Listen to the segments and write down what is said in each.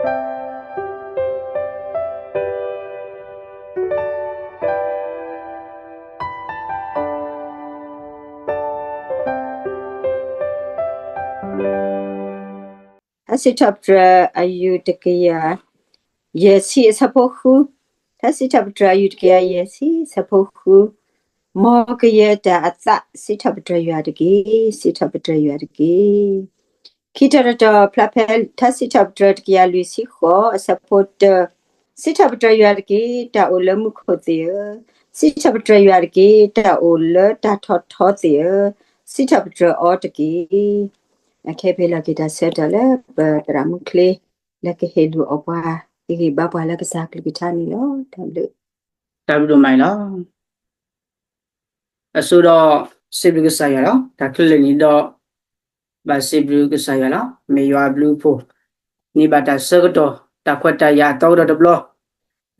ထါစံးထီၣ်ပတြၢၤအယူၢ်တကယၤယဲၢ်ဆံအဆၢဖိဃု, ထါစံးထီၣ်ပတြၢၤအယူၢ်တကယၤယဲၢ်ဆံအဆၢဖိဃု, မ်ကယဲၢ်တၢ်အသး စံးထီၣ်ပတြၢၤယွၤတက့ၢ်, စံးထီၣ်ပတြၢၤယွၤတက့ၢ်. ခံထီၣ်တတီၤ ဖျါဖဲထါစံးထီၣ်ပတြၢၤတကယၤလွံၢ်ဆံဃိး အဆၢဖိတၢ, စံးထီၣ်ပတြၢၤယွၤတက့ၢ်, တၢ်အိၣ်လၢမူခိၣ်သ့ၣ်ဧၢ, စံးထီၣ်ပတြၢၤယွၤတက့ၢ်, တၢ်အိၣ်လၢတၢ်ထီၣ်ထီသ့ၣ်ဧၢ, စံးထီၣ်ပတြၢၤအီၤတက့ၢ်. အခဲအံၤ ပဟ့ၣ်လီၤက့ၤတၢ်ဆၢကတီၢ်လၢပသရၣ်မုၣ်ချ့ လၢကဟ့ၣ်လိာ်အီၣ်ပှၤ ဟ့ၣ်ဂံၢ်ဘါပှၤလၢကစၢ်ကလုၢ်ကထါန့ၣ်လီၤ. တၢ်ဘျုး, တၢ်ဘျုးဒိၣ်မးန့ၣ်လီၤ. အဆိဒီး စံးဘျုးကစၢ်ယွၤလီၤ. တၢ်ခဲလၢာ်န့ၣ်ဒီး ဘၣ်စံးဘျုးကစၢ်ယွၤလီၤ. မ့ၢ်ယွၤအဘျုးအဖှိၣ် န့ၢ်ဘၣ်တၢ်ဆၢကတီၢ် တၢ်ခွဲးတၢ်ယာ်အသီကဒီးတဘျီ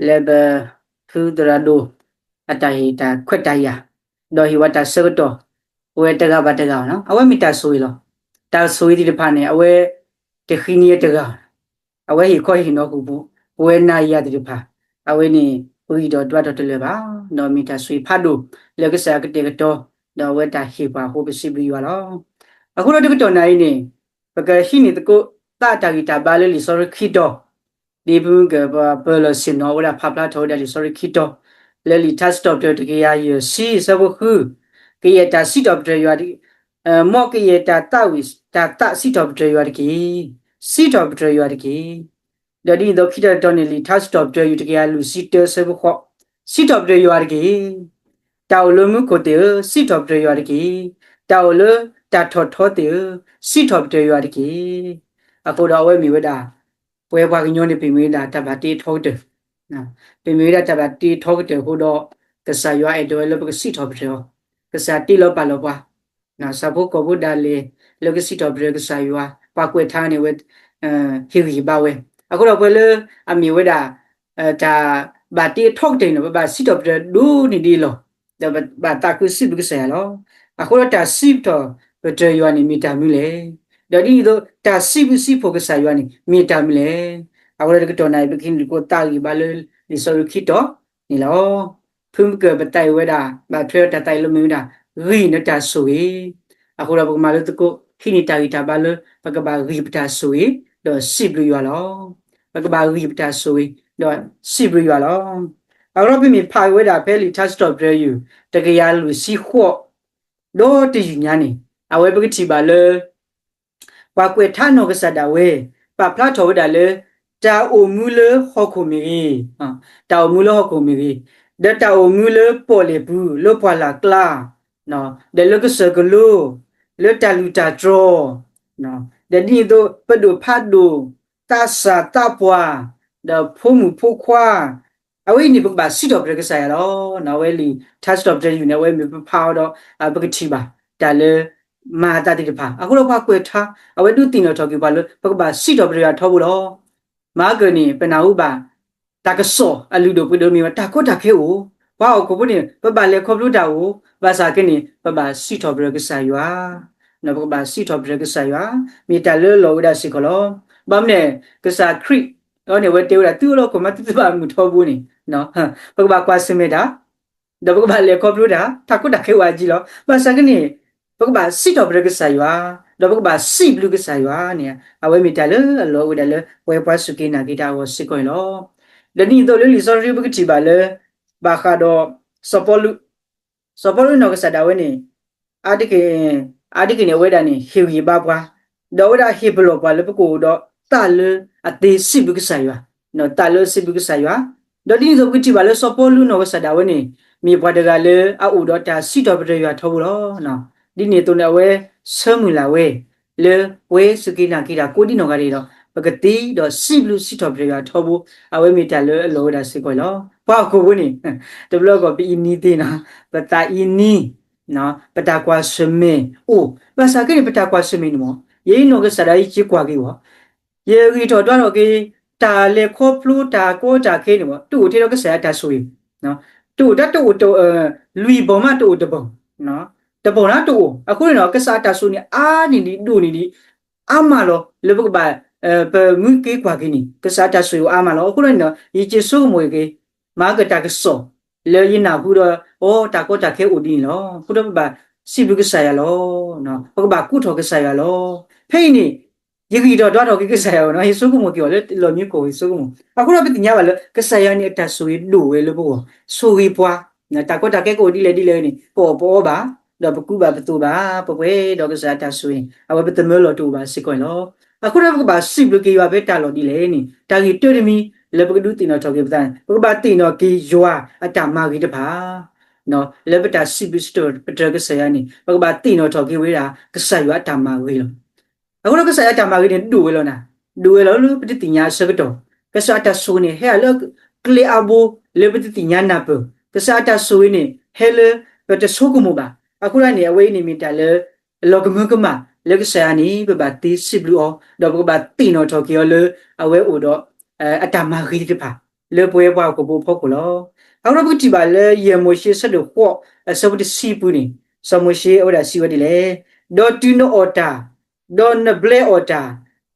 လၢပဖုသရၣ်ဒိၣ် အတၢ်ဟ့ၣ်တၢ်ခွဲးတၢ်ယာ် ဒီးဟ့ၣ်ဝဲတၢ်ဆၢကတီၢ် ပဝဲတဂၤဘၣ်တဂၤဘၣ်နီၤ အဝဲမ့ၢ်တၢ်ဆိၣ်ဂ့ၤလီၤ. တၢ်ဆိၣ်ဂ့ၤသ့ၣ်တဖၣ်န့ၣ် အဝဲတဃံန့ၢ်တဂၤ အဝဲဟ့ၣ်ခီဟ့ၣ်နီၤဃုာ်ပှၤ ပဝဲနၤယၤသ့ၣ်တဖၣ် အဝဲန့ၣ် ပဂံၢ်ဒီးဒွးထီၣ်တလၢာ်ဘၣ်, ဒီးမ့ၢ်တၢ်ဆိၣ်ဂ့ၤဖးဒိၣ် လၢကစၢ်ကတဲာ်ကတီၤ ဒီးအဝဲတၢ်ဟ့ၣ်ပှၤအဃိ ပစံးဘျုးယွၤလီၤ. အဃိဒီးတကတီၢ်နၣ်အံၤန့ၣ် ပကဟံးန့ၢ်သကိးသးတၢ်ဂံၢ်တၢ်ဘါလၢလံာ်စီဆှံခံတီၤ ဒ်ပမ့ၢ်ကပၢၤလီၢ်ဆ့ၣ်နီၤဝဲဒၣ် ဖးဖျါထီၣ်ဝဲဒၣ်လံာ်စီဆှံခံတီၤ လၢလံာ်ထါစံးထီၣ်ပတြၢၤတကယၤယဲၢ်ဆံအဆၢဖိဃု, ကယဲၢ်တၢ်စံးထီၣ်ပတြၢၤယွၤ, မ်ကယဲၢ်တၢ်သးဝံၣ် တၢ်သးစံးထီၣ်ပတြၢၤယွၤတက့ၢ်. စံးထီၣ်ပတြၢၤယွၤတက့ၢ်. ဒီးဒ်န့ၣ်အသိး ခံထီၣ်တတီၤန့ၣ် လံာ်ထါစံးထီၣ်ပတြၢၤယွၤတကယၤလွံၢ်ဆံတၢအဆၢဖိဃိး, စံးထီၣ်ပတြၢၤယွၤတက့ၢ်. တၢ်အိၣ်လၢမူခိၣ်သ့ၣ်ဧၢ, စံးထီၣ်ပတြၢၤယွၤတက့ၢ်. တၢ်အိၣ်လၢတၢ်ထီၣ်ထီသ့ၣ်ဧၢ, စံးထီၣ်ပတြၢၤယွၤတက့ၢ်. အဃိဒီးအဝဲမ့ၢ်ဝဲဒၣ် ပဝဲပှၤကညီန့ၣ် ပမ့ၢ်ဝဲဒၣ်တၢ်ဘၣ်တ့ထီကတၢၢ်, ပမ့ၢ်ဝဲဒၣ်တၢ်ဘၣ်တ့ထီကတၢၢ်အဃိဒီး ကစၢ်ယွၤအဲၣ်ဒိးဝဲလၢပကစံးထီၣ်ပတြၢၤအီၤ, ကစၢ်တ့လီၤပာ်လီၤပှၤ, ဆၣ်ဖိကီၢ်ဖိဒၣ်လဲာ် လၢကစံးထီၣ်ပတြၢၤကစၢ်ယွၤ ပှၤကွဲးထါန့ၣ်ဝဲ ဟ့ၣ်ဂံၢ်ဟ့ၣ်ဘါဝဲ, အဃိဒီးပှၤလၢအမ့ၢ်ဝဲဒၣ် တၢ်ဘၣ်တ့ထီကတၢၢ်န့ၣ် ပဘၣ်စံးထီၣ်ပတြၢၤဒိၣ်န့ၢ်ဒ်အလီၢ်, ဒီးပဘၣ်သးခုစံးဘျုးကစၢ်ယွၤလီၤ. အဃိဒီးတၢ်စံးထီၣ်ပတြၢၤယွၤန့ၣ်မ့ၢ်တၢ်မနုၤလဲၣ်. ဒီးဒ်န့ၣ်အသိး တၢ်စံးဘျုးစံးဖှိၣ်ကစၢ်ယွၤန့ၣ် မ့ၢ်တၢ်မနုၤလဲၣ်. အဃိဒီးတကတီၢ်နၣ်အံၤ ပကဟံးန့ၢ်သကိးသးဂံၢ်ဘါလၢလံာ်စီဆှံခံတီၤန့ၣ်လီၤ. ဖုမုၢ်ကၢၢ်ပသးအံၤဝဲဒၣ် ဘၣ်ထွဲဒီးတၢ်သးအံၤလၢမ့ၢ်ဝဲဒၣ် ဂံၢ်န့ၣ်တၢ်ဆိၣ်ဂ့ၤ, အဃိဒီးပကမၤလိသကိး ဟံးန့ၢ်တၢ်ဂံၢ်တၢ်ဘါလၢ ပကဘၣ်ဂံၢ်ပတၢ်ဆိၣ်ဂ့ၤ ဒီးစံးဘျုးယွၤလီၤ. ပကဘၣ်ဂံၢ်ပတၢ်ဆိၣ်ဂ့ၤ ဒီးစံးဘျုးယွၤလီၤ. အဃိဒီးပမ့ၢ်ဖးက့ၤဝဲဒၣ်ဖဲလံာ်ထါစံးထီၣ်ပတြၢၤယွၤ တကယၤလွံၢ်ဆံဃိး ဒီးတယုၢ်ညါန့ၣ် အဝဲပကထံၣ်ဘၣ်လၢ ပှၤကွဲးထါနီၢ်ကစၢ်ဒၣ်ဝဲ ပာ်ဖျါထီၣ်ဝဲဒၣ်လၢ တၢ်အိၣ်မူလၢဟီၣ်ခိၣ်မ့ၢ်ဂ့ၤ, တၢ်အိၣ်မူလၢဟီၣ်ခိၣ်မ့ၢ်ဂ့ၤ, ဒီးတၢ်အိၣ်မူလၢပီၣ်လဲၣ်ပူၤ လၢပှၢ်လၢ်ကျါ, ဒီးလၢကစၢၢ်ကလိ, လၢတၢ်လုၢ်တၢ်တြီၤ, ဒီးဒ်န့ၣ်အသိး ပဒိၣ်ဖးဒိၣ်, သးစၢ်သးပှၢ်, ဒီးဖိမုၣ်ဖိခွါ, အဝဲအံၤန့ၣ် ပကဘၣ်စံးထီၣ်ပတြၢၤကစၢ်ယွၤလီၤ. အဝဲလံာ်ထါစံးထီၣ်ပတြၢၤယွၤန့ၣ် အဝဲမ့ၢ်ပဖးအီၤဒီး ပကထံၣ်ဘၣ် တၢ်လၢ မၤအသးသ့ၣ်တဖၣ် အဃိဒီးပှၤကွဲးထါ အဝဲဒုးသ့ၣ်နီၣ်ထီၣ်က့ၤပှၤလၢ ပကဘၣ်စံးထီၣ်ပတြၢၤယွၤထီဘိလီၤ. မၤကၢၢ်န့ၣ် ပနၢ်ဟူဘၣ် တၢ်ကစီၣ်အလုၢ်ဒိၣ်ပှ့ၤဒိၣ်မ့ၢ်ဝဲ တၢ်ကီတၢ်ခဲအိၣ်, ပှၤဟီၣ်ခိၣ်ဖိန့ၣ် ပဘၣ်လဲၤခီဖျိတၢ်အိၣ်, ဘၣ်ဆၣ်က့န့ၣ် ပဘၣ်စံးထီၣ်ပတြၢၤကစၢ်ယွၤ, ပကဘၣ်စံးထီၣ်ပတြၢၤကစၢ်ယွၤ, မ့ၢ်တၢ်လၢအလီၢ်ဝဲဒၣ်စ့ၢ်ကီးလီၤ. ဘၣ်မနုၤလဲၣ် ကစၢ်ခရံာ်အံၤန့ၣ် အဝဲတဲဝဲဒၣ် သုအိၣ်လၢဟီၣ်ခိၣ်မး သုတဘၣ်မုာ်ထီဘိန့ၣ်, ပကဘၣ်ကွၢ်ဆၢၣ်မဲာ်တၢ် ဒီးပကဘၣ်လဲၤခီဖျိတၢ် တၢ်ကီတၢ်ခဲအိၣ်အါကံလီၤ. ဘၣ်ဆၣ်က့န့ၣ် ပကဘၣ်စံးထီၣ်ပတြၢၤကစၢ်ယွၤ, ဒီးပကဘၣ်စံးဘျုးကစၢ်ယွၤန့ၣ် အဝဲမ့ၢ်တၢ်လၢအလီၢ်ဝဲဒၣ်လၢ ပဝဲပှၤစူၢ်က့ၤနာ်က့ၤတၢ်အဂီၢ်စ့ၢ်ကီးန့ၣ်လီၤ. ဒီးဒ်န့ၣ်အသိးလၢလံာ်စီဆှံပကထံၣ်ဘၣ်လၢ ဘၣ်ဃးဒီး စီၤပီလူး, စီၤပီလူးနီၢ်ကစၢ်ဒၣ်ဝဲန့ၣ် အါတက့ၢ်, အါတက့ၢ်န့ၣ် အဝဲဒၣ်န့ၣ် ဟ့ၣ်ဂံၢ်ဟ့ၣ်ဘါပှၤ, ဒီးအဝဲဒၣ်ဟ့ၣ်ပလီၢ်ပှၤလၢပကအိၣ်ဒီးသးလၢအသ့စံးဘျုးကစၢ်ယွၤ, သးလၢစံးဘျုးကစၢ်ယွၤ, ဒီးဒ်န့ၣ်အသိးပကထံၣ်ဘၣ်လၢစီၤပီလူးနီၢ်ကစၢ်ဒၣ်ဝဲန့ၣ် မ့ၢ်ပှၤတဂၤလၢအအိၣ်ဒီးတၢ်စံးထီၣ်ပတြၢၤယွၤထီဘိလီၤ. ဒ်န့ၣ်အသိးန့ၣ် အဝဲဆၢမုၢ်လၢ်ဝဲ လၢပဝဲစူၢ်က့ၤနာ်က့ၤတၢ်ကိးဒံနီၢ်ဂၤဒဲးဒီး ပကသ့ဒီးစံးဘျုးစံးထီၣ်ပတြၢၤယွၤထီဘိ, အဝဲမ့ၢ်တၢ်လၢအလီၢ်ဝဲဒၣ်စ့ၢ်ကီးလီၤ. ပှၤဟီၣ်ခိၣ်ဖိန့ၣ် တဘျီကီၢ်ပအံနံသ့နီၤ, ပသးအံနံ, ပတၢ်ကွၢ်ဆၢၣ်မဲာ်အိၣ်, ဘၣ်ဆၣ်က့န့ၣ် ပတၢ်ကွၢ်ဆၢၣ်မဲာ်န့ၣ်မ့ၢ် ယအံၤနီၢ်ကစၢ်ဒၣ်အံၤက့ၤကွၢ်က့ၤဝဲ, ယဂံၢ်ထီၣ်ဒွးထီၣ်က့ၤ တၢ်လဲၤခီဖျိတၢ်ကီတၢ်ခဲန့ၣ်မ့ၢ် တအိၣ်ထဲဒီးကစၢ်ယွၤတၢ်ဆိၣ်ဂ့ၤ, တအိၣ်တၢ်တအိၣ် လွံၢ်ဘီမးတအိၣ်တဘီ, တဘီန့ၣ်တအိၣ်, အဃိန့ၣ်ဒီး ကစၢ်တၢ်ဆိၣ်ဂ့ၤန့ၣ် အါန့ၢ်ဒံးဒိၣ်န့ၢ်ဒံး အါမးလီၤ လၢပကဘၣ် ပမုၢ်က့ၤကွၢ်က့ၤန့ၣ် ကစၢ်အတၢ်ဆိၣ်ဂ့ၤအိၣ်အါမးလီၤ. အဃိဒီးန့ၣ်ဒီး ယစ့ၤဆိကမိၣ်က့ၤ မၤကတၢ်ကစီၣ် လၢယနၢ်ဟူဒီး အိ တၢ်ကီတၢ်ခဲအိၣ်ဒ်န့ၣ်လီၤ. အဃိဒီးပဘၣ်စံးဘျုးကစၢ်ယွၤလီၤ. ပကဘၣ်ကိးထီၣ်ကစၢ်ယွၤလီၤ. ဖဲအံၤန့ၣ် ယဂံၢ်ထီၣ်ဒွးထီၣ်က့ၤကစၢ်ယွၤလီၤ. ယဆိကမိၣ်က့ၤအီၤလၢလီၢ်မံခိၣ် ယဆိကမိၣ်. အဃိဒီးပသ့ၣ်ညါဘၣ်လၢ ကစၢ်ယွၤန့ၣ်အတၢ်ဆိၣ်ဂ့ၤဒိၣ်ဝဲလၢပဂီၢ်, ဆိၣ်ဂ့ၤပှၤ, တၢ်ကီတၢ်ခဲကအိၣ်ဒ်လဲၣ်ဒ်လဲၣ်န့ၣ် ပအီၣ်ပအီဘၣ်, ဒီးပကူဘၣ်ပသိးဘၣ်, ပပှဲၤဒီးကစၢ်အတၢ်ဆိၣ်ဂ့ၤန့ၣ် အဝဲပသမၢလီၤတအိၣ်ဘၣ်စ့ၢ်ကီးန့ၣ်လီၤ. အဃိဒီးပကဘၣ်စံးဘျုးက့ၤယွၤဖဲတၢ်လီၢ်ဒ်လဲၣ်န့ၣ် တၢ်ဂ့ၢ်တၢတမံၤလၢပကဒုးသ့ၣ်နီၣ်ထီၣ်က့ၤပသးန့ၣ် ပကဘၣ်သ့ၣ်နီၣ်က့ၤယွၤအတၢ်မၤဂ့ၤတဖၣ် လၢပတၢ်စံးဘျုးစံးထီၣ်ပတြၢၤကစၢ်ယွၤန့ၣ် ပကဘၣ်သ့ၣ်နီၣ်ထီၣ်က့ၤဝဲဒၣ် ကစၢ်ယွၤအတၢ်မၤဂ့ၤလီၤ. အဃိဒီးကစၢ်ယွၤအတၢ်မၤဂ့ၤန့ၣ်ဒိၣ်ဝဲလီၤနၤ, ဒိၣ်ဝဲလီၤလၢပတသ့ၣ်ညါအဆၢကတီၢ်, ကစၢ်အတၢ်ဆိၣ်ဂ့ၤန့ၣ် ဟဲအလၢကျဲအါဘိလၢပတသ့ၣ်ညါနၢ်ပၢၢ်, ကစၢ်အတၢ်ဆိၣ်ဂ့ၤန့ၣ် ဟဲလၢပတဆိကမိၣ်ဘၣ်. အဃိဒီးန့ၣ် အဝဲအံၤန့ၣ်မ့ၢ်တၢ်လၢ လီၤကမၢကမၣ်လၢကစၢ်ယွၤန့ၣ် ပဘၣ်သ့စံးဘျုးအီၤ, ဒီးပကဘၣ်သ့ၣ်နီၣ်ထီၣ်က့ၤအီၤလၢ အဝဲအိၣ်ဒီး အတၢ်မၤဂ့ၤသ့ၣ်တဖၣ် လၢပဝဲပှၤဟီၣ်ခိၣ်ဖိအဖီခိၣ်လီၤ. အဃိဒီးပကထံၣ်ဘၣ်လၢယဲၢ်မိၤၡ့ဆၢဒိၣ်ဃိး အဆၢဖိတဆံပူၤန့ၣ် စီၤမိၤၡ့အဝဲဒၣ်စံးဝဲဒ်လဲၣ်, ဒီးတုၤနအီၣ်တၢ်, ဒီးနဘျဲအီၣ်တၢ်,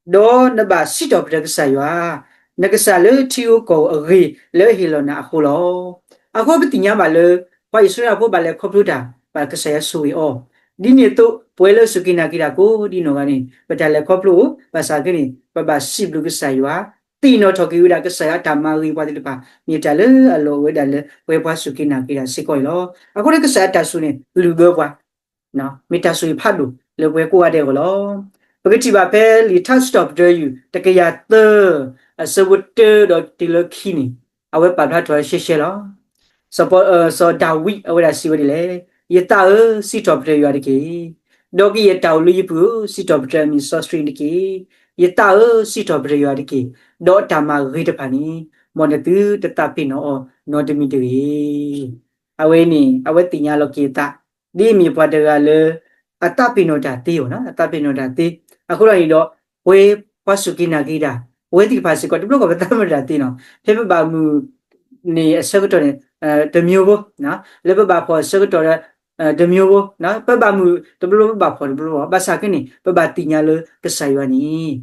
ဒီးနဘၣ်စံးထီၣ်ပတြၢၤကစၢ်ယွၤ, နကစၢ်လၢထံဧိၤကီၢ်ဧိၤအဂ့ၢ်လၢအဟ့ၣ်လီၤနၤအဃိလီၤ. အဃိပသ့ၣ်ညါဘၣ်လၢ ပှၤအံၣ်စရ့လးဖိဘၣ်လဲၤခီဖျိတၢ် ဘၣ်ကစၢ်ယွၤဆိၣ်ဂ့ၤအီၤ, ဒ်န့ၣ်အသိး ပဝဲလၢစူၢ်က့ၤနာ်က့ၤတၢ်ကိးဒ်နီၢ်ဂၤန့ၣ် ပတၢ်လဲၤခီဖျိအိၣ်, ဘၣ်ဆၣ်က့န့ၣ် ပဘၣ်စံးဘျုးကစၢ်ယွၤ, သ့ၣ်နီၣ်ထီၣ်က့ၤဝဲဒၣ်ကစၢ်ယွၤအတၢ်မၤဂ့ၤပှၤသ့ၣ်တဖၣ် မ့ၢ်တၢ်လၢအလီၢ်အိၣ်ဝဲဒၣ်လၢ ပဝဲပှၤစူၢ်က့ၤနာ်က့ၤတၢ်စ့ၢ်ကီးန့ၣ်လီၤ. အဃိန့ၣ်ကစၢ်ယွၤအတၢ်ဆိၣ်ဂ့ၤန့ၣ် လုၢ်ဘၢပှၤ မ့ၢ်တၢ်ဆိၣ်ဂ့ၤဖးဒိၣ်လၢပှၤကိးဂၤဒဲးအဂီၢ်လီၤ. ပကထံၣ်ဘၣ်ဖဲလံာ်ထါစံးထီၣ်ပတြၢၤယုၢ် တကယၤသၢ အဆၢဖိတၢဒီးတုၤလၢခံန့ၣ် အဝဲပာ်ဖျါထီၣ်ရှဲရှဲလီၤ. စီၤဒၤဝံးအဝဲဒၣ်စံးဝဲဒ်လဲၣ်, ယသးဧၢ, စံးထီၣ်ပတြၢၤယွၤတက့ၢ်. ဒီးကယဲၢ်တၢ်အိၣ်လၢယပူၤဧၢ, စံးထီၣ်ပတြၢၤအမံၤစီဆှံတက့ၢ်. ယသးဧၢ, စံးထီၣ်ပတြၢၤယွၤတက့ၢ်. ဒီးအတၢ်မၤဂ့ၤတဖၣ်န့ၣ် မ်နသုတသးပ့ၤနီၣ်အီၤနီတမံၤတဂ့ၤ. အဝဲန့ၣ် အဝဲသ့ၣ်ညါလီၤက့ၤအသး ဒ်အမ့ၢ်ပှၤတဂၤလၢ အသးပ့ၤနီၣ်တၢ်သ့အီၤ, အသးပ့ၤနီၣ်တၢ်သ့. အဃိဒီးန့ၣ်ဒီး ပဝဲပှၤစူၢ်က့ၤနာ်က့ၤတၢ် ပဝဲသ့ၣ်တဖၣ်စ့ၢ်ကီး တဘျီဃီပသးပ့ၤနီၣ်တၢ်သ့နီၤ. ဖဲပဘၣ်မုာ်န့ၣ်အဆၢကတီၢ်န့ၣ် တမျိုးဘိ, လၢပဘၣ်ဖှီၣ်အဆၢကတီၢ်ဒီး တမျိုးဘိ, ပဘၣ်မုာ်တဘျီဘျီ ပဘၣ်ဖှီၣ်တဘျီဘျီ, ဘၣ်ဆၣ်က့န့ၣ် ပဘၣ်သ့ၣ်ညါလၢကစၢ်ယွၤန့ၣ်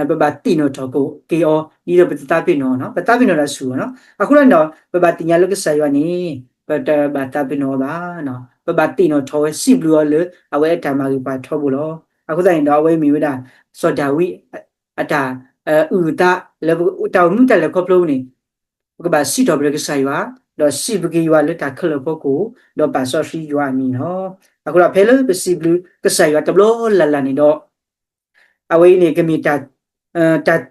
ပဘၣ်သ့ၣ်နီၣ်ထီၣ်က့ၤအီၤ ဒ်သိးပတသးပ့ၤနီၣ်အီၤနီၤ, ပသးပ့ၤနီၣ်တၢ်ဆူၣ်အီၤနီၤ. အဃိဒီးန့ၣ်ဒီး ပဘၣ်သ့ၣ်ညါလၢကစၢ်ယွၤန့ၣ် ပတဘၣ်သးပ့ၤနီၣ်အီၤဘၣ်. ပဘၣ်သ့ၣ်နီၣ်ထီၣ်ဝဲ စံးဘျုးအီၤလၢ အဝဲအတၢ်မၤဂ့ၤပှၤထီဘိလီၤ. အဃိသတးန့ၣ်ဒီး အဝဲမ့ၢ်ဝဲဒၣ် စီၤဒၤဝံး အတၢ်အုၣ်အသးလၢ တၢ်အိၣ်မူတၢ်လဲၤခီဖျိန့ၣ် ပကဘၣ်စံးထီၣ်ပတြၢၤကစၢ်ယွၤ, ဒီးစံးဘျုးက့ၤယွၤလၢတၢ်ခဲလၢာ်အဖီခိၣ်, ဒီးပာ်စီဆှံယွၤအမံၤလီၤ. အဃိဒီးဖဲလၢပစံးဘျုးကစၢ်ယွၤတဘျီလၢ်လၢ်န့ၣ်ဒီး အဝဲအံၤန့ၣ် ကမ့ၢ်တၢ် တၢ်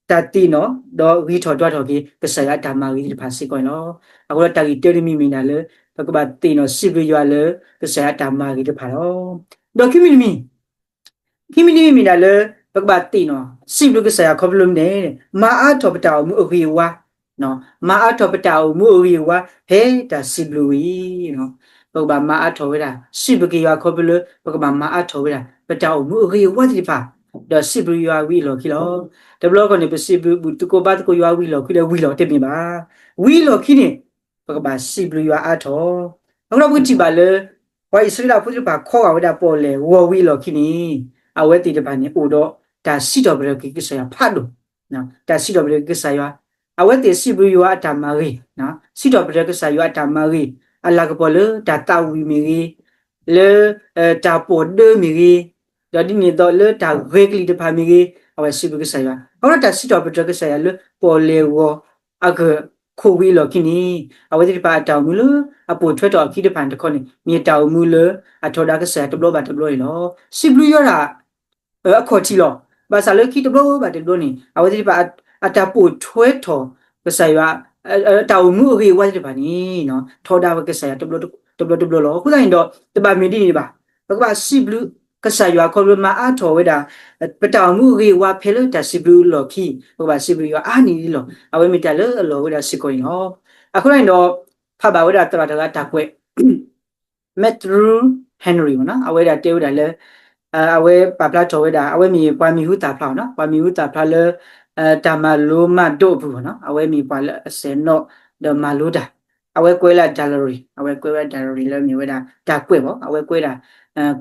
တၢ်သ့ၣ်နီၣ် ဒီးဂံၢ်ထီၣ်ဒွးထီၣ်က့ၤ ကစၢ်ယွၤအတၢ်မၤဂ့ၤသ့ၣ်တဖၣ်စ့ၢ်ကီးန့ၣ်လီၤ. အဃိဒီးတၢ်ဂ့ၢ်တၢတမံၤမ့ၢ်ဒၣ်လၢ ပကဘၣ်သ့ၣ်နီၣ်စံးဘျုးယွၤလၢ ကစၢ်ယွၤအတၢ်မၤဂ့ၤတဖၣ်လီၤ. ဒီးခံမံၤတမံၤ ခံမံၤတမံၤမ့ၢ်ဒၣ်လၢ ပကဘၣ်သ့ၣ်နီၣ် စံးဘျုးကစၢ်ယွၤခီဖျိမနုၤလဲၣ်, မၤအါထီၣ်ပတၢ်အိၣ်မူအဂ့ၤအဝါ, မၤအါထီၣ်ပတၢ်အိၣ်မူအဂ့ၤအဝါ ဖဲတၢ်စံးဘျုးဝဲအံၤ, ပကဘၣ်မၤအါထီၣ်ဝဲဒၣ် စံးဘျုးက့ၤယွၤခီဖျိလၢ ပကဘၣ်မၤအါထီၣ်ဝဲဒၣ် ပတၢ်အိၣ်မူအဂ့ၤအဝါသ့ၣ်တဖၣ်, ဒီးစံးဘျုးယွၤဝံၤအလီၢ်ခံလီၤ. တဘျီဃီန့ၣ် ပစံးဘျုးဘူၣ်သကိးဘါသကိးယွၤဝံၤအလီၢ်ခံဒီးဝံၤလီၤတမ့ၢ်ဘၣ်. ဝံၤအလီၢ်ခံန့ၣ် ပကဘၣ်စံးဘျုးယွၤအါထီၣ်. အဃိဒီးပကထံၣ်ဘၣ်လၢ ပှၤအံၣ်စရ့လးဖိသ့ၣ်တဖၣ်ခီဂာ်ဝဲဒၣ်ပီၣ်လဲၣ်ဂီၤဝံၤအလီၢ်ခံန့ၣ် အဝဲသ့ၣ်တဖၣ်န့ၣ် အိၣ်ဒီးတၢ်စံးထီၣ်ပတြၢၤက့ၤကစၢ်ယွၤဖးဒိၣ်, တၢ်စံးထီၣ်ပတြၢၤက့ၤကစၢ်ယွၤ, အဝဲသ့ၣ်စံးဘျုးယွၤအတၢ်မၤဂ့ၤ, စံးထီၣ်ပတြၢၤကစၢ်ယွၤအတၢ်မၤဂ့ၤ, အလၤကပီၤလၢတၢ်သးဝံၣ်မ့ၢ်ဂ့ၤ, လၢ တၢ်ပီၣ်ဒၢမ့ၢ်ဂ့ၤ, ဒီးဒ်န့ၣ်အသိးလၢတၢ်ဂဲၤကလံၤတဖၣ်မ့ၢ်ဂ့ၤ, အဝဲစံးဘျုးကစၢ်ယွၤ. အဃိဒီးတၢ်စံးထီၣ်ပတြၢၤကစၢ်ယွၤလၢပီၣ်လဲၣ်ဂီၤအဂၢၢ်ခိၣ်ဝံၤအလီၢ်ခံန့ၣ် အဝဲသ့ၣ်တဖၣ်အတၢ်အိၣ်မူလၢအပိာ်ထွဲထီၣ်အခံတဖၣ်တခီန့ၣ် မ့ၢ်တၢ်အိၣ်မူလၢအထီဒါကစၢ်ယွၤတဘျီဘၣ်တဘျီန့ၣ်လီၤ. စံးဘျုးယွၤဒၣ် အခီၣ်ထံးလီၤ. ဘၣ်ဆၣ်လၢခံတဘျီဘၣ်တဘျီန့ၣ် အဝဲသ့ၣ်တဖၣ် အတၢ်ပိာ်ထွဲထီၣ်ကစၢ်ယွၤ တၢ်အိၣ်မူအဂ့ၤအဝါသ့ၣ်တဖၣ်န့ၣ် ထီဒါဝဲကစၢ်ယွၤတဘျီတဘျီလီၤ. အဃိသတးန့ၣ်ဒီး တဘၣ်မ့ၢ်ဒ်န့ၣ်ဘၣ်. ပကဘၣ်စံးဘျုးကစၢ်ယွၤခီဖျိမၤအါထီၣ်ဝဲဒၣ် ပတၢ်အိၣ်မူအဂ့ၤအဝါဖဲလၢတၢ်စံးဘျုးအလီၢ်ခံ ပကဘၣ်စံးဘျုးယွၤအါနံၣ်လီၤ. အဝဲမ့ၢ်တၢ်လၢအလီၢ်ဝဲဒၣ်စ့ၢ်ကီးန့ၣ်လီၤ. အဃိသတးန့ၣ်ဒီး ဖးဘၣ်ဝဲဒၣ်သရၣ်တဂၤတၢ်ကွဲး Matthew Henry မ့ၢ်နီၤ အဝဲဒၣ်တဲဝဲဒၣ်လၢ အဝဲပာ်ဖျါထီၣ်ဝဲဒၣ် အဝဲမ့ၢ်ပှၤမံၤဟူသၣ်ဖျါနီၤ ပှၤမံၤဟူသၣ်ဖျါလၢ တၢ်မၤလိမၤဒိးအပူၤနီၤ အဝဲမ့ၢ်ပှၤလၢအစဲးနီၣ်ဒီးမၤလိတၢ် အဝဲကွဲးဝဲဒၣ် diary အဝဲကွဲးဝဲဒၣ် diary လၢမ့ၢ်ဝဲဒၣ်တၢ်ကွဲးဘၣ် အဝဲကွဲးဒၣ်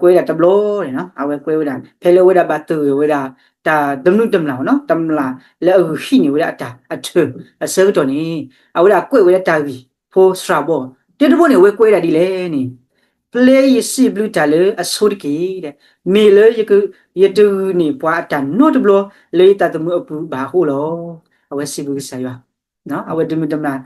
ကွဲးဝဲဒၣ်တဘျီန့ၣ် အဝဲကွဲးဝဲဒၣ် ဖဲလၢအဝဲဒၣ်ဘၣ်သဂၢၢ်ဝဲဒၣ် တၢ်တမုာ်တမျၢ်နီၤ တမျၢ်လၢအဂုာ်ဟံးန့ၢ်ဝဲဒၣ်အတၢ်အထၢၣ်အဆၢကတီၢ်န့ၣ် အဝဲဒၣ်ကွဲးဝဲဒၣ်တၢ်ဂ့ၢ်ဖိစှၤဘီၣ် တဲတဘီန့ၣ် အဝဲကွဲးဝဲဒၣ်ဒ်လဲၣ်န့ၣ် ပျဲယစံးဘျုးတၢ်လၢအဆိတက့ၢ်. မ့ၢ်လၢ ယတဂုာ်န့ၢ်ပှၤအတၢ်နီတဘျီ လၢယသးသမူအပူၤဘၣ်အဃိလီၤ. အဝဲစံးဘျုးကစၢ်ယွၤ အဝဲတမုာ်တမျၢ်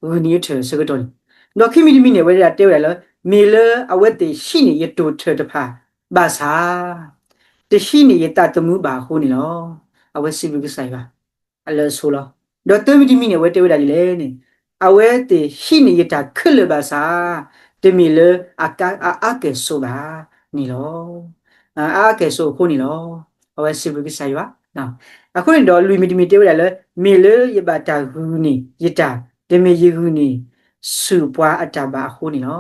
ဂုာ်န့ၢ်အထၢၣ်အဆၢကတီၢ်န့ၣ် ဒီးခံမံၤတမံၤန့ၣ် အဝဲဒၣ်တဲဝဲဒၣ်လၢ မ့ၢ်လၢအဝဲသ့ၣ်ဟံးန့ၢ်ယတိာ်ထၢၣ်တဖၣ်ဘၣ်ဆၣ် တဟံးန့ၢ်ယသးသမူဘၣ်အဃိန့ၣ်လီၤ. အဝဲစံးဘျုးကစၢ်ယွၤ အလၢအဆိလီၤ. ဒီးသၢမံၤတမံၤန့ၣ် အဝဲတဲဝဲဒၣ်ဒ်လဲၣ်န့ၣ် အဝဲသ့ၣ်ဟံးန့ၢ်ယတၢ်ခဲလၢာ်ဘၣ်ဆၣ် တမ့ၢ်လၢအအါကဲၣ်ဆိးဘၣ်န့ၣ်လီၤ. အအါကဲၣ်ဆိးအဃိန့ၣ်လီၤ. အဝဲစံးဘျုးကစၢ်ယွၤ အဃိန့ၣ်ဒီးလွံၢ်မံၤတမံၤတဲဝဲဒၣ်လၢ မ့ၢ်လၢယဘၣ်တၢ်ဂုာ်န့ၢ်ယတၢ် တမ့ၢ်ယဂုာ်န့ၢ်ဆူၣ်ပှၤအတၢ်ဘၣ်အဃိန့ၣ်လီၤ.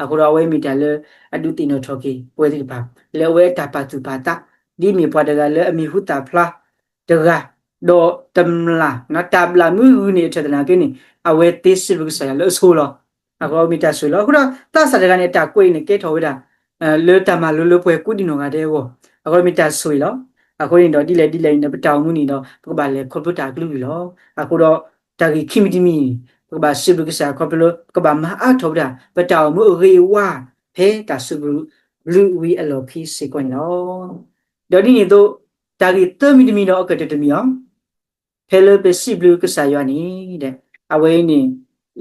အဃိဒီးအဝဲမ့ၢ်တၢ်လၢ အဒုးသ့ၣ်နီၣ်ထီၣ်က့ၤပဝဲသ့ၣ်တဖၣ် လၢအဝဲအတၢ်ပာ်သူၣ်ပာ်သး ဒ်မ့ၢ်ပှၤတဂၤလၢအမံၤဟူသၣ်ဖျါတဂၤ ဒီးတမျၢ် တၢ်ဘျၣ်မူဂုာ်န့ၢ်အထၢၣ်သနာ်က့န့ၣ် အဝဲသ့စံးဘျုးကစၢ်ယွၤလၢအဆိလီၤ. အဃိမ့ၢ်တၢ်ဆိၣ်ဂ့ၤလီၤ. အဃိဒီးသးစၢ်တဂၤန့ၣ် အတၢ်ကွဲးအံၤန့ၣ် ကဲထီၣ်ဝဲဒၣ် လၢတၢ်မၤလိလၢပှၤကိးဒံနီၢ်ဂၤဒဲးအဂီၢ် အဃိမ့ၢ်တၢ်ဆိၣ်ဂ့ၤလီၤ. အဃိန့ၣ်ဒီးဒ်လဲၣ်ဒ်လဲၣ်အံၤန့ၣ် ပတၢ်အိၣ်မူန့ၣ်ဒီး ပကဘၣ်လဲၤခီဖျိတၢ်အကလုာ်ကလုာ်လီၤ. အဃိဒီး တၢ်ဂ့ၢ်ခံမံၤတမံၤ ပကဘၣ်စံးဘျုးကစၢ်ခီဖျိလၢ ပကဘၣ်မၤအါထီၣ်ဝဲဒၣ် ပတၢ်အိၣ်မူအဂ့ၤအဝါ ဖဲတၢ်စံးဘျုးဘျုးဝံၤအလီၢ်ခံစ့ၢ်ကီးန့ၣ်လီၤ. ဒီးဒ်န့ၣ်အသိး တၢ်ဂ့ၢ်သၢမံၤတမံၤဒီးအကတၢၢ်တမံၤအီၤ ဖဲလၢပစံးဘျုးကစၢ်ယွၤန့ၣ် အဝဲအံၤန့ၣ်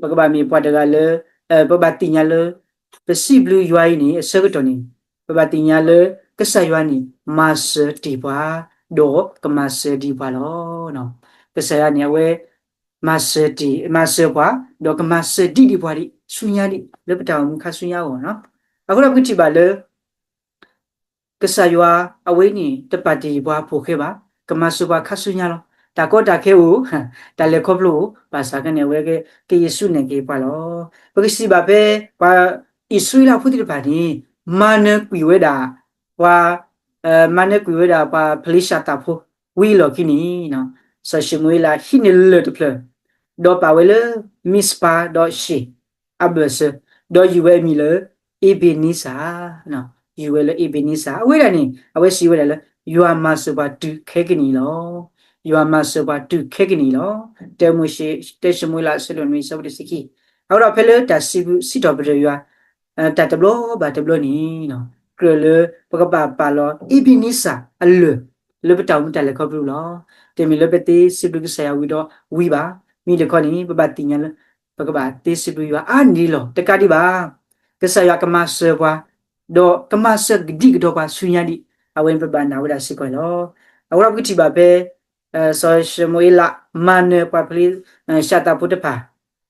ပကဘၣ်မ့ၢ်ပှၤတဂၤလၢ ပဘၣ်သ့ၣ်ညါလၢ ပစံးဘျုးယွၤအံၤန့ၣ် အဆၢကတီၢ်န့ၣ် ပဘၣ်သ့ၣ်ညါလၢ ကစၢ်ယွၤန့ၣ် မၤစၢၤတ့ၢ်ပှၤ ဒီးကမၤစၢၤဒံးပှၤလီၤ. ကစၢ်ယွၤန့ၣ် အဝဲ မၤစၢၤတ့ၢ် မၤစၢၤပှၤ ဒီးကမၤစၢၤဒံးဒံးပှၤဒံး ဆူညါဒံး လၢပတၢ်အိၣ်မူခါဆူညါအဂီၢ်နီၤ. အဃိဒီးပကထံၣ်ဘၣ်လၢ ကစၢ်ယွၤအဝဲန့ၣ် တပာ်တ့ၢ်ပှၤဖိဃဲဘၣ်, ကမၤစၢၤပှၤခါဆူညါလီၤ. တၢ်ကီတၢ်ခဲအိၣ်, တၢ်လဲၤခီဖျိအိၣ်, ဘၣ်ဆၣ်ကန့ၣ် အဝဲကယဲၢ်ဆူနဲၣ်က့ၤပှၤလီၤ. ပကစံးဘၣ်ဖဲ ပှၤအံၣ်စရ့လးဖိသ့ၣ်တဖၣ်န့ၣ် မၤနၢၤကွံာ်ဝဲဒၣ် ပှၤ မၤနၢၤကွံာ်ဝဲဒၣ်ပှၤဖလ့ၡၢ်သးဖိ ဝံၤအလီၢ်ခံန့ၣ် စီၤၡမူၤအ့လးဟံးန့ၢ်လၢၢ်တဖျၢၣ်, ဒီးပာ်ဝဲလၢ မံစပၤဒီးၡ့ၣ် အဘၢၣ်စၢၤ, ဒီးယုၢ်ဝဲအမံၤလၢ အ့ဘ့ၤနံစၢ်, ယုၢ်ဝဲလၢအ့ဘ့ၤနံစၢ်. အဝဲဒၣ်န့ၣ် အဝဲစံးဝဲဒၣ်လၢ ယွၤမၤစၢၤပှၤတုၤခဲကနံၣ်အံၤလီၤ. ယွၤမၤစၢၤပှၤတုၤခဲကနံၣ်အံၤလီၤ. တဲမိၤၡ့ တဲၡမူၤအ့လး အဆၢဒိၣ်နွံ အဆၢဖိတဆံခံ. အဃိဒီးဖဲလၢတၢ်စံးဘျုးစံးထီၣ်ပတြၢၤယွၤ တၢ်တဘျီဘၣ်တဘျီန့ၣ် ကြၢးလၢပကဘၣ်ပာ်လီၤ အ့ဘ့ၤနံစၢ်အလၢၢ် လၢပတၢ်အိၣ်မူတၢ်လဲၤခီဖျိလီၤ. တမ့ၢ်လၢပသ့စံးဘျုးကစၢ်ယွၤဝံၤဒီးဝံၤဘၣ်. မ့ၢ်တခီန့ၣ် ပဘၣ်သ့ၣ်ညါလၢ ပကဘၣ်သ့စံးဘျုးယွၤအါန့ၢ်လီၤ. တကးဒံးဘၣ် ကစၢ်ယွၤကမၤစၢၤပှၤ, ဒီးကမၤစၢၤကဒံကဒီးပှၤဆူညါဒံး အဝဲန့ၣ်ပဘၣ်နာ်ဝဲဒၣ်စ့ၢ်ကီးန့ၣ်လီၤ. အဃိဒီးပကထံၣ်ဘၣ်ဖဲ စီၤၡမူၤအ့လး မၤနၢၤပှၤဖလ့ၡၢ်သးဖိတဖၣ်,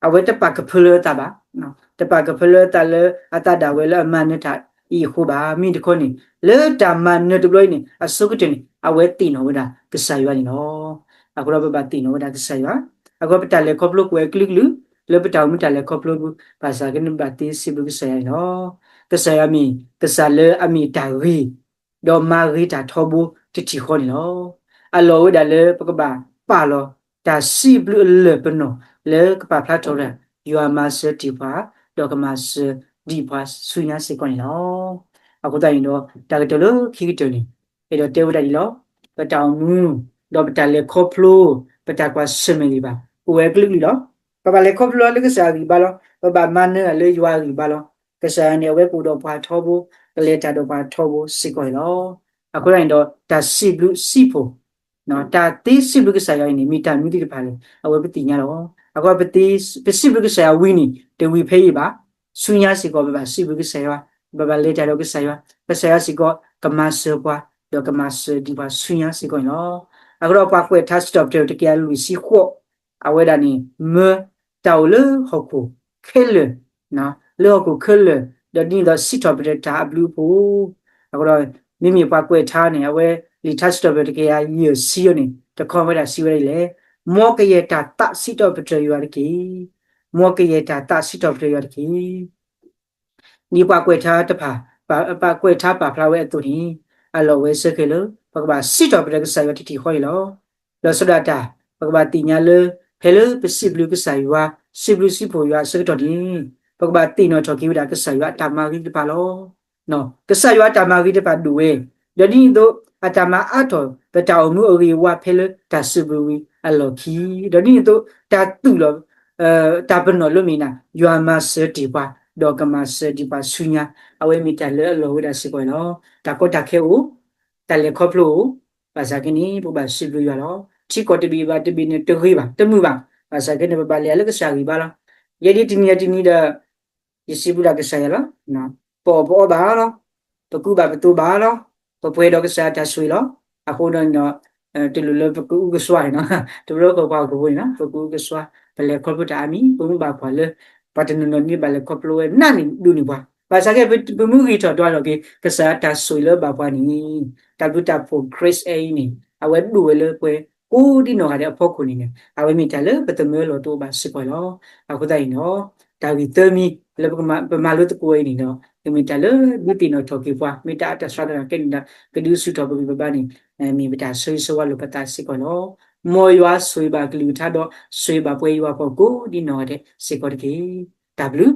အဝဲတပာ်ကဖၢလၢအသးဘၣ်, တပာ်ကဖၢလၢအသးလၢအသးဒၣ်ဝဲလၢအမၤနၢၤတၢ်အံၤအဃိဘၣ်. မ့ၢ်တခီန့ၣ် လၢတၢ်မၤနၢၤတဘျီအံၤန့ၣ် အဆိကတၢၢ်န့ၣ် အဝဲသ့ၣ်နီၣ်ဝဲဒၣ်ကစၢ်ယွၤန့ၣ်လီၤ. အဃိဒီးပဘၣ်သ့ၣ်နီၣ်ဝဲဒၣ်ကစၢ်ယွၤ, အဃိပတၢ်လဲၤခီဖျိကွဲးအကလုာ်ကလုာ် လၢပတၢ်အိၣ်မူတၢ်လဲၤခီဖျိပူၤ ဘၣ်ဆၣ်ကန့ၣ်ဘၣ်သ့စံးဘျုးကစၢ်ယွၤန့ၣ်လီၤ. ကစၢ်ယွၤမ့ၢ်ကစၢ်လၢအမ့ၢ်တၢ်ဂ့ၤ ဒီးမၤဂ့ၤတၢ်ထီဘိတထံၣ်ဃီန့ၣ်လီၤ. အလီၢ်ဝဲဒၣ်လၢပကဘၣ်ပာ်လီၤ တၢ်စံးဘျုးအလၢၢ်ပနီၣ် လၢကပာ်ဖျါထီၣ်ဝဲဒၣ် ယွၤမၤစၢၤတ့ၢ်ပှၤ ဒီးကမၤစၢၤဒံးပှၤဆူညါစ့ၢ်ကီးန့ၣ်လီၤ. အဃိသတးန့ၣ်ဒီး တၢ်ကတၢၢ်လၢခံကတၢၢ်န့ၣ် အဲၣ်ဒိးတဲဝဲဒၣ်ဒ်လီၤ. ပတၢ်အိၣ်မူ ဒီးပတၢ်လဲၤခီဖျိ ပတၢ်ကွၢ်ဆၢၣ်မဲာ်ဒံးဘၣ် အိၣ်ဝဲအကလုာ်ကလုာ်လီၤ. ပဘၣ်လဲၤခီဖျိလၢကစၢ်အဂံၢ်ဘါလီၤ. ပဘၣ်မၤနၢၤလၢယွၤအဂံၢ်ဘါလီၤ. ကစၢ်ယွၤန့ၣ် အဝဲကအိၣ်ဒီးပှၤထီဘိ, ကလဲၤတၢ်ဒီးပှၤထီဘိစ့ၢ်ကီးန့ၣ်လီၤ. အဃိသတးန့ၣ်ဒီး တၢ်စံးဘျုးစံးဖှိၣ် တၢ်သ့စံးဘျုးကစၢ်ယွၤအံၤန့ၣ် မ့ၢ်တၢ်မနုၤသ့ၣ်တဖၣ်လဲၣ် အဝဲပသ့ၣ်ညါလီၤ. အဃိ ပစံးဘျုးကစၢ်ယွၤဝံၤန့ၣ် တဝံၤဖဲအံၤဘၣ်. ဆူညါစ့ၢ်ကီး ပဘၣ်စံးဘျုးကစၢ်ယွၤ, ပဘၣ်လဲၤတၢ်ဒီးကစၢ်ယွၤ, ကစၢ်ယွၤစ့ၢ်ကီး ကမၤစၢၤပှၤ ဒီးကမၤစၢၤဒံးပှၤဆူညါစ့ၢ်ကီးန့ၣ်လီၤ. အဃိဒီးပှၤကွဲးထါစံးထီၣ်ပတြၢၤတကယၤလွံၢ်ဆံဃိး အဝဲဒၣ်န့ၣ် မၢတၢ်အိၣ်လၢဟီၣ်ခိၣ်ခဲလၢာ်, လၢဟီၣ်ခိၣ်ခဲလၢာ် ဒီးဒ်န့ၣ်ဒီးစံးထီၣ်ပတြၢၤတၢ်အဘျုးအဖှိၣ်. အဃိဒီး မ့မ့ၢ်ပှၤကွဲးထါန့ၣ် အဝဲလံာ်ထါစံးထီၣ်ပတြၢၤတကယၤယဲၢ်ဆံအံၤန့ၣ် တခီဝဲဒၣ်စံးဝဲဒ်လဲၣ်, မ်ကယဲၢ်တၢ်သးစံးထီၣ်ပတြၢၤယွၤတက့ၢ်. မ်ကယဲၢ်တၢ်သးစံးထီၣ်ပတြၢၤယွၤတက့ၢ်. ဒ်ပှၤကွဲးထါတဖၣ် ပှၤကွဲးထါပာ်ဖျါဝဲအသိးန့ၣ် အလီၢ်ဝဲစ့ၢ်ကီးလၢ ပကဘၣ်စံးထီၣ်ပတြၢၤကစၢ်ယွၤတထံၣ်ဃီန့ၣ်လီၤ. ဒီးဆၢဒၣ်တၢ် ပကဘၣ်သ့ၣ်ညါလၢ ဖဲလၢပစံးဘျုးကစၢ်ယွၤ စံးဘျုးစံးဖှိၣ်ယွၤအဆၢကတီၢ်န့ၣ် ပကဘၣ်သ့ၣ်နီၣ်ထီၣ်က့ၤဝဲဒၣ်ကစၢ်ယွၤအတၢ်မၤဂ့ၤတဖၣ်လီၤ. ကစၢ်ယွၤအတၢ်မၤဂ့ၤတဖၣ်ဒိၣ်ဝဲ, ဒီးဒ်န့ၣ်အသိး အတၢ်မၤအါထီၣ်ပတၢ်အိၣ်မူအဂ့ၤအဝါဖဲလၢတၢ်စံးဘျုးဝံၤအလီၢ်ခံ, ဒီးဒ်န့ၣ်အသိး တၢ်သူၣ်လီၤ တၢ်ပနီၣ်လၢမ့ၢ်နၤ ယွၤမၤစၢၤတ့ၢ်ပှၤ, ဒီးကမၤစၢၤတ့ၢ်ပှၤဆူညါ, အဝဲမ့ၢ်တၢ်လၢအလီၢ်ဝဲဒၣ်စ့ၢ်ကီးလီၤ. တၢ်ကီတၢ်ခဲအိၣ်, တၢ်လဲၤခီဖျိအိၣ်, ဘၣ်ဆၣ်က့န့ၣ် ပဘၣ်စံးဘျုးယွၤလီၤ. ထံကီၢ်တဘ့ၣ်ဘၣ်တဘ့ၣ်န့ၣ်တဂ့ၤဘၣ် တမုာ်ဘၣ်, ဘၣ်ဆၣ်က့န့ၣ် ပဘၣ်လဲၤလၢကစၢ်ဂံၢ်ဘါလီၤ. ယဲဒ်တနံၤအတနံၤဒီး ယစံးဘျုးဒၣ်ကစၢ်ယွၤလီၤ. ပအီၣ်ပအီဘၣ်လီၤ. ပကူဘၣ်ပသိးဘၣ်လီၤ. ပပှဲၤဒီးကစၢ်တၢ်ဆိၣ်ဂ့ၤလီၤ. အဃိဒီး တလိၣ်လၢပကအုကစွါန့ၣ်လီၤ. တဘျီဃီပှၤဟီၣ်ခိၣ်ဖိန့ၣ်လီၤ ပကအုကစွါ, ပလဲၤခီဖျိတၢ်အါမံၤ ပမ့ၢ်ဘၣ်ကွၢ်လၢ ပှၤတနီၤနီၤန့ၣ်ဘၣ်လဲၤခီဖျိဝဲနးန့ၣ်ဒိၣ်န့ၢ်ပှၤ, ဘၣ်ဆၣ်က့ ပမ့ၢ်ဂံၢ်ထီၣ်ဒွးထီၣ်က့ၤ ကစၢ်တၢ်ဆိၣ်ဂ့ၤလၢဘၣ်ပှၤန့ၣ် တၢ်ဘျုးတၢ်ဖှိၣ် grace အံၤန့ၣ် အဝဲဒိၣ်ဝဲလၢပှဲၤကိးဒ်နီၢ်ဂၤဒဲးအဖီခိၣ်န့ၣ်န့ၣ် အဝဲမ့ၢ်တၢ်လၢပသမၢလီၤတအိၣ်ဘၣ်စ့ၢ်ကီးလီၤ. အဃိသတးန့ၣ်ဒီး တၢ်ဂ့ၢ်သၢမံၤလၢပမၤလိသကိးအံၤန့ၣ်ဒီး ကမ့ၢ်တၢ်လၢဒုးသ့ၣ်နီၣ်ထီၣ်က့ၤပှၤ မ့ၢ်တၢ်အတၢ်ဆှၢတၢ်ကဲန့ၣ်ဒီး ကဒုးဆူၣ်ထီၣ်ပဂံၢ်ပဘါန့ၣ် မ့ၢ်ပတၢ်ဆၢဂ့ၤဆၢဝါလိာ်ပသးစ့ၢ်ကီးလီၤ. မ်ယွၤဆိၣ်ဂ့ၤဘၣ်ကလုၢ်ကထါဒီး ဆိၣ်ဂ့ၤဘၣ်ပှဲၤယွၤပှၤကိးဒ်နီၢ်ဂၤဒဲးစ့ၢ်ကီးတက့ၢ်. တၢ်ဘျုး